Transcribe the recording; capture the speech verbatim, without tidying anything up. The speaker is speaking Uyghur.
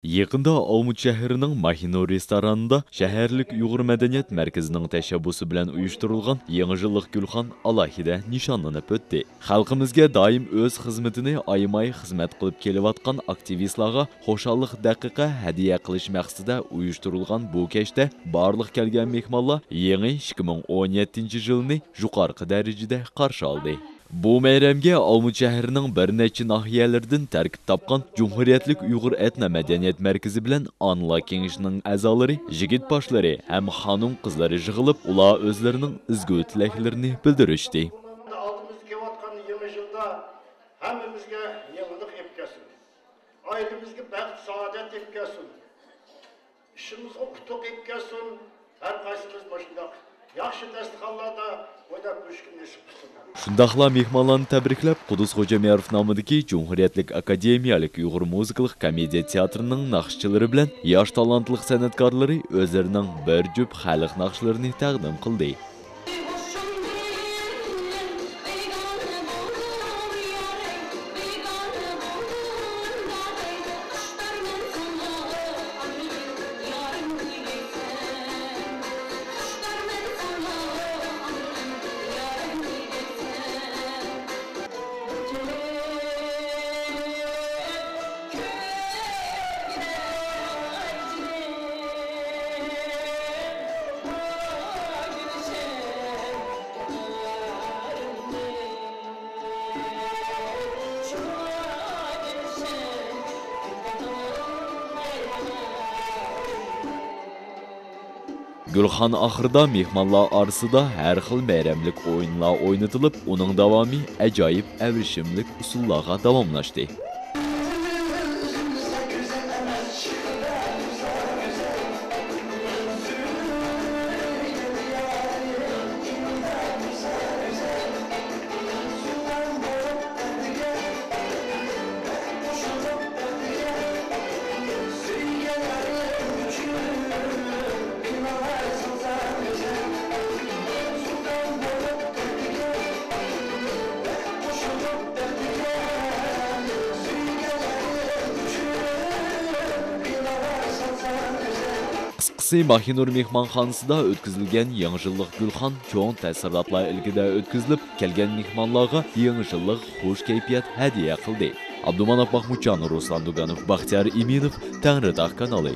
يېقىندا ئالمۇت شەھىرىنىڭ ماھىنۇر رېستورانىدا شەھەرلىك ئۇيغۇر مەدەنىيەت مەركىزىنىڭ تەشەببۇسى بىلەن ئۇيۇشتۇرۇلغان يېڭى يىللىق گۈلخان ئالاھىدە نىشانلىنىپ ئۆتتى. خەلقىمىزگە دائىم ئۆز خىزمىتىنى ئايىماي خىزمەت قىلىپ كېلىۋاتقان ئاكتىۋىستلارغا خۇشاللىق دەقىقە ھەدىيە قىلىش مەقسىتىدە ئۇيۇشتۇرۇلغان بۇ كەچتە بارلىق كەلگەن مېھمانلار يېڭى ئىككى مىڭ ئون يەتتىنچى يىلنى يۇقىرىقى دەرىجىدە قارشى ئالدى. بۇ مەيرەمگە ئالمۇت شەھىرىنىڭ بىر نەچچە ناھىيەلىرىدىن تەركىب تاپقان جۇمھۇرىيەتلىك ئۇيغۇر ئەتنە مەدەنىيەت مەركىزى بىلەن ئانىلار كېڭىشىنىڭ ئەزالىرى، يىگىت باشلىرى ھەم خانىم-قىزلىرى يىغىلىپ، ئۇلار ئۆزلىرىنىڭ ئىزگۈ تىلەكلىرىنى بىلدۈرۈشتى. ئالدىمىزدا كېلىۋاتقان يېڭى يىلدا ھەممىمىزگە يېڭىلىق ئېلىپ كەلسۇن. ئائىلىمىزگە بەخت-سائادەت ئېلىپ كەلسۇن. ئىشىمىزغا ئۇتۇق ئېلىپ كەلسۇن. ھەر قايسىمىز مۇشۇنداق ياخشى داستىخانلاردا ئويناپ يۈرۈشكە نېسىپ قىلسۇن. شۇنداقلا مېھمانلارنى تەبرىكلەپ، قۇدۇس خوجامياروف نامىدىكى جۇمھۇرىيەتلىك ئاكادېمىيەلىك ئۇيغۇر مۇزىكىلىق كومېدىيە تىياتىرىنىڭ ناخشىچىلىرى بىلەن ياش تالانتلىق سەنئەتكارلىرى ئۆزلىرىنىڭ بىر جۈپ خەلق ناخشىلىرىنى تەقدىم قىلدى. گۈلخان ئاخىرىدا مېھمانلار ئارىسىدا ھەر خىل مەيرەملىك ئويۇنلار ئوينىتىلىپ، ئۇنىڭ داۋامى ئەجايىپ ئەۋرىشىملىك ئۇسسۇللارغا داۋاملاشتى. قىسقىسى، ماھىنۇر مېھمانخانىسىدا ئۆتكۈزۈلگەن يېڭى يىللىق گۈلخان چوڭ تەسىراتلار ئىلكىدە ئۆتكۈزۈلۈپ، كەلگەن مېھمانلارغا يېڭى يىللىق خۇش كەيپىيات ھەدىيە قىلدى. ئابدۇماناپ ماخمۇتجان، رۇسلان دۇگانوف، بەختىيار ئىمىنوف، تەڭرىتاغ كانالى.